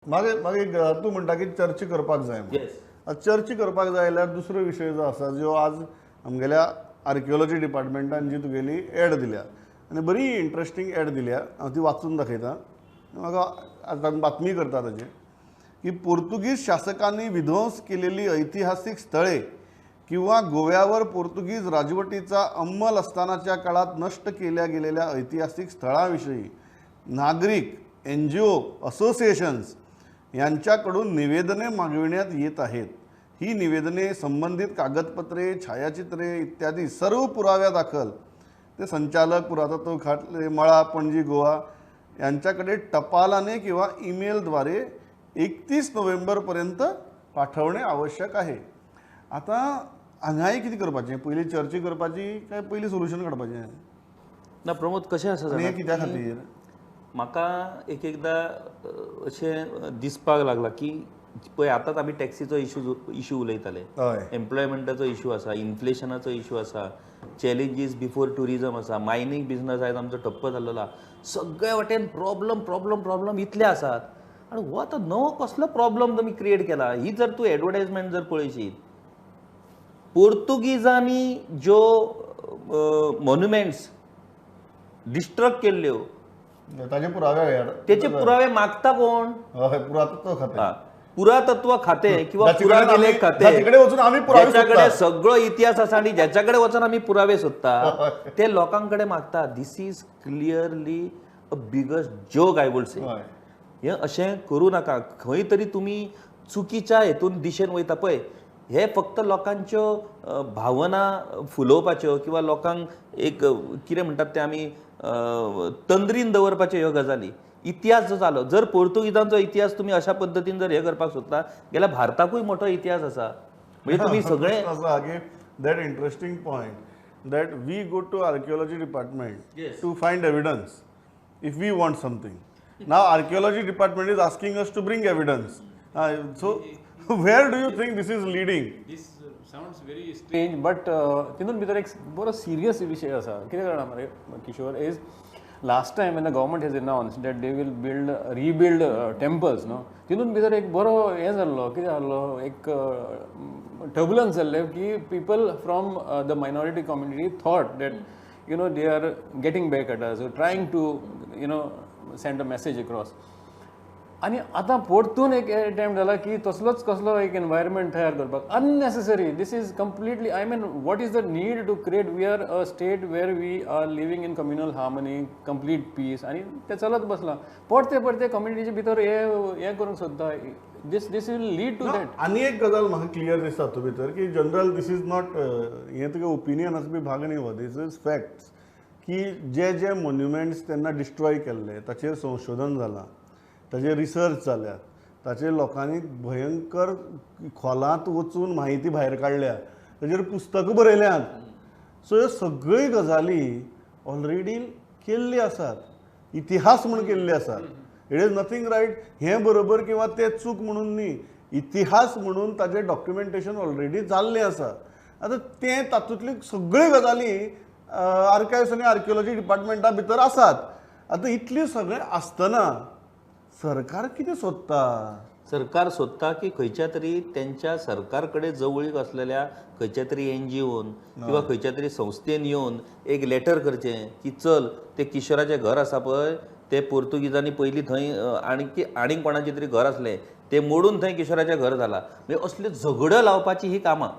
मागीर मागीर तूं म्हणटा की चर्चा करपाक जाय. चर्चा करपाक जाय जाल्यार दुसरो विशय जो आसा, जो आज आमगेल्या आर्किओलॉजी डिपार्टमेंटान जी तुगेली एड दिल्या आनी बरी इंट्रस्टींग एड दिल्या, हांव ती वाचून दाखयता. म्हाका आतां बातमी करता ताजेर की पोर्तुगीज शासकांनी विध्वंस केलेली ऐतिहासिक स्थळे किंवा गोव्यावर पोर्तुगीज राजवटीचा अंमल असतानाच्या काळात नष्ट केल्या गेलेल्या ऐतिहासिक स्थळांविषयी नागरिक, NGO, असोसिएशन्स यांच्याकडून निवेदने मागविण्यात येत आहेत. ही निवेदने, संबंधित कागदपत्रे, छायाचित्रे इत्यादी सर्व पुराव्यादाखल ते संचालक, पुरातत्व खाते, मळा, पणजी, गोवा यांच्याकडे टपालाने किंवा ईमेलद्वारे 31 नोव्हेंबरपर्यंत पाठवणे आवश्यक आहे. आतां हांगाय कितें करपाचें? पयलीं चर्चा करपाची काय पयलीं सोल्युशन काडपाचें? ना प्रमोद, कशें आसा आनी हें कित्या खातीर? म्हाका एक एकदां अशें दिसपाक लागलां की पळय आतांच आमी टॅक्सीचो इशू उलयताले, एम्प्लॉयमेंटाचो इशू आसा, इन्फ्लेशनाचो इशू आसा, चॅलेंजीस बिफोर ट्युरिजम आसा, मायनींग बिजनस आयज आमचो ठप्प जाल्लो आसा. सगळे वाटेन प्रॉब्लम प्रॉब्लम प्रॉब्लम इतले आसात आनी हो आतां नवो कसलो प्रॉब्लम तुमी क्रिएट केला. ही जर तूं एडवर्टायजमेंट जर पळयशीत, पोर्तुगीजांनी ज्यो मोन्युमेंट्स डिस्ट्रक्ट केल्ल्यो ताजे पुरावे, तेचे पुरावे मागता कोण? पुरातत्व खातें, पुरातत्व खातें किंवा पुराभिलेख खातें, ज्याच्याकडे सगळो इतिहास आसा आनी ज्याच्याकडे वचून आमी पुरावे सोदता ते लोकांकडे मागता. This is clearly a biggest joke I would say. हें अशें करूं नाका. खंय तरी तुमी चुकीच्या हेतून दिशेन वयता. पळय हे फक्त लोकांच्यो भावना फुलोवपाच्यो किंवा लोकांक एक कितें म्हणटात ते आमी तंद्रीन दवरपाच्यो ह्यो गजाली. इतिहास जो जालो, जर पोर्तुगीजांचो इतिहास तुमी अशा पद्दतीन जर हे करपाक सोदता जाल्यार भारताकूय मोठो इतिहास आसा. म्हणजे तुमी सगळे that interesting point that we go to archaeology department to find evidence if we want something. Now archaeology department is asking us to bring evidence. So where do you think this is leading? This sounds very strange, but तितून भितर एक बरो serious विशय आसा. कितें जाणा मरे Kishore, is last time when the government has announced that they will build rebuild temples न्हू, तितून भितर एक बरो हें जाल्लो, कितें जाल्लो, एक टर्बुलन्स जाल्लें की people from the minority community thought that you know they are getting back at us, trying to you know send a message across. आनी आतां परतून एक एटेम्प्ट जाला की तसलोच कसलो एक एनवायरमेंट तयार करपाक. Unnecessary. This is completely, I mean what is the need to create? We are a state where we are living in communal harmony, complete peace, आनी तें चलत बसलां. परते परते कम्युनिटीचे भितर हें करूंक सोदता. This this will lead to that. आनी एक गजाल म्हाका क्लियर दिसता तातूंत भितर की जनरल this is not हें तुगे ओपिनियन आसपी भाग न्ही हो, this is facts की जे जे मोन्युमेंट्स तेन्ना डिस्ट्रॉय केल्ले ताचेर संशोधन जालां, ताजेर रिसर्च जाल्या, ताचेर लोकांनी भयंकर खोलांत वचून म्हायती भायर काडल्या, ताजेर पुस्तकां बरयल्यांत. सो ह्यो सगळ्यो गजाली ऑलरेडी केल्ली आसात, इतिहास म्हूण केल्ली आसात. It is nothing right हें बरोबर किंवा तें चूक म्हणून न्ही, इतिहास म्हणून ताजें डॉक्युमेंटेशन ऑलरेडी जाल्लें आसा. आतां तें तातूंतल्यो सगळ्यो गजाली आर्कायव्स आनी आर्किओलॉजी डिपार्टमेंटा भितर आसात. आतां इतल्यो सगळें आसतना सरकार कितें सोदता? सरकार सोदता की खंयच्या तरी त्यांच्या सरकार कडेन जवळीक असलेल्या खंयच्या तरी एनजीओन किंवा खंयच्या तरी संस्थेन येवन एक लेटर करचें की चल ते किशोराचें घर आसा पळय, ते पोर्तुगीजांनी पयलीं थंय आणकी आनीक कोणाचें तरी घर आसलें ते मोडून थंय किशोराचें घर जालां. म्हणजे असल्यो झगड्यो लावपाची ही कामां.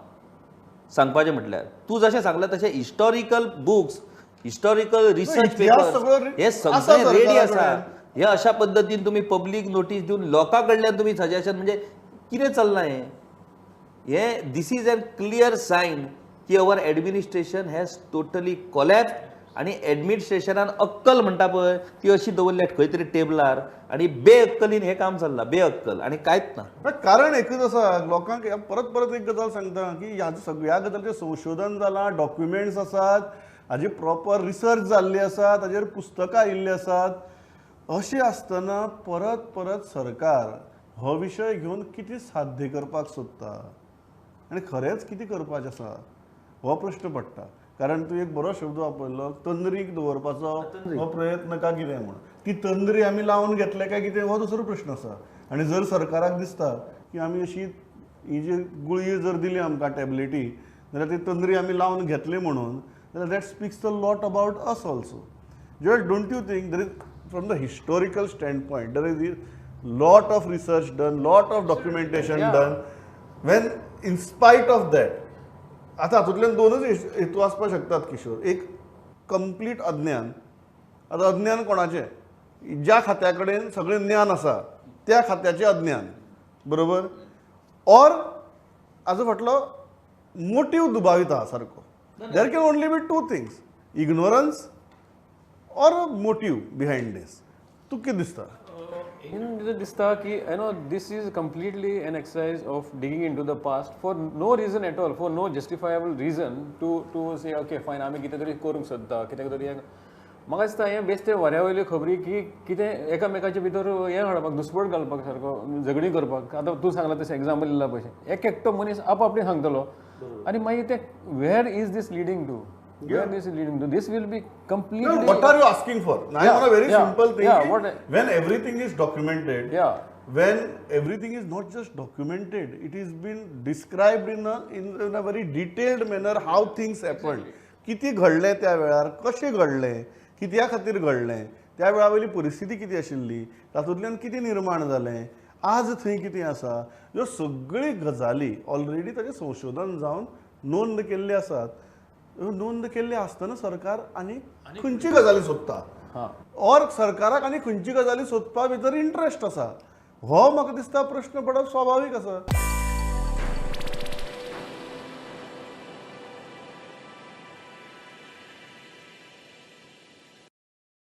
सांगपाचें म्हटल्यार तूं जशें सांगलें तशें historical books, historical research paper हे सगळें रेडी आसा. हे अशा पद्दतीन तुमी पब्लीक नोटीस दिवन लोकां कडल्यान तुमी सजेशन, म्हणजे कितें चल्लां हें? हें this is an clear sign की our administration has totally collapse. आनी एडमिनिस्ट्रेशनान अक्कल म्हणटा पळय ती अशी दवरल्या खंय तरी टेबलार आनी बेअक्कलीन हें काम चल्लां, बेअक्कल आनी कांयच ना. कारण एकूच आसा, लोकांक परत परत एक गजाल सांगता की ह्या सगळ्या गजालीचें संशोधन जालां, डॉक्युमेंट्स आसात, हाजी प्रॉपर रिसर्च जाल्ली आसा, ताजेर पुस्तकां आयिल्लीं आसात. अशें आसतना परत परत सरकार हो विशय घेवन कितें साध्य करपाक सोदता आनी खरेंच कितें करपाचें आसा हो प्रश्न पडटा. कारण तूं एक बरो शब्द वापरलो, तंद्रीक दवरपाचो हो प्रयत्न का कितें म्हूण, ती तंद्री आमी लावन घेतले काय कितें हो दुसरो प्रश्न आसा. आनी जर सरकाराक दिसता की आमी अशी ही जी गुळी जर दिली आमकां टॅबलेटी जाल्यार ती तंद्री आमी लावन घेतली म्हणून जाल्यार that speaks a lot about us also. Joel, don't you think there is, from the historical standpoint, there is lot of research done, lot of documentation done, when in spite of that, आतां हातूंतल्यान दोनूच हेतू आसपाक शकतात किशोर. एक complete अज्ञान. आतां अज्ञान कोणाचें? ज्या खात्या कडेन सगळें ज्ञान आसा त्या खात्याचें अज्ञान, बरोबर? ऑर हाजो फाटलो मोटीव दुबावीत आहा सारको. There can only be two things, ignorance or motive behind this. तुका कितें दिसता? हितून दिसता की you know this is completely an exercise of digging into the past for no reason at all, for no justifiable reason to say okay fine आमी कितें तरी करूंक सोदता, कितें तरी. म्हाका दिसता हें बेश्टें वाऱ्या वयल्यो खबरी की कितें एकामेकाचे भितर हें हाडपाक, दुस्पट घालपाक, सारको झगडीं करपाक. आतां तूं सांगला तशें एग्जाम्पल दिला पळय, एक एकटो मनीस आप आपणे सांगतलो आनी मागीर ते where is this leading to, where this is leading to, this will be completely What are you asking for? I want a very simple thing. Yeah. When everything is documented, when everything is not just documented, it is been described in a very detailed manner how things happened. कितें घडलें त्या वेळार, कशें घडलें, कित्या खातीर घडलें, त्या वेळा वयली परिस्थिती कितें आशिल्ली, तातूंतल्यान कितें निर्माण जालें, आज थंय कितें आसा, ह्यो सगळी गजाली ऑलरेडी ताचें संशोधन जावन नोंद केल्ली आसात. ह्यो नोंद केल्ली आसतना सरकार आनी खंयची गजाली सोदता ऑर सरकाराक आनी खंयची गजाली सोदपा भितर इंट्रस्ट आसा, हो म्हाका दिसता प्रश्न पडप स्वाभावीक आसा.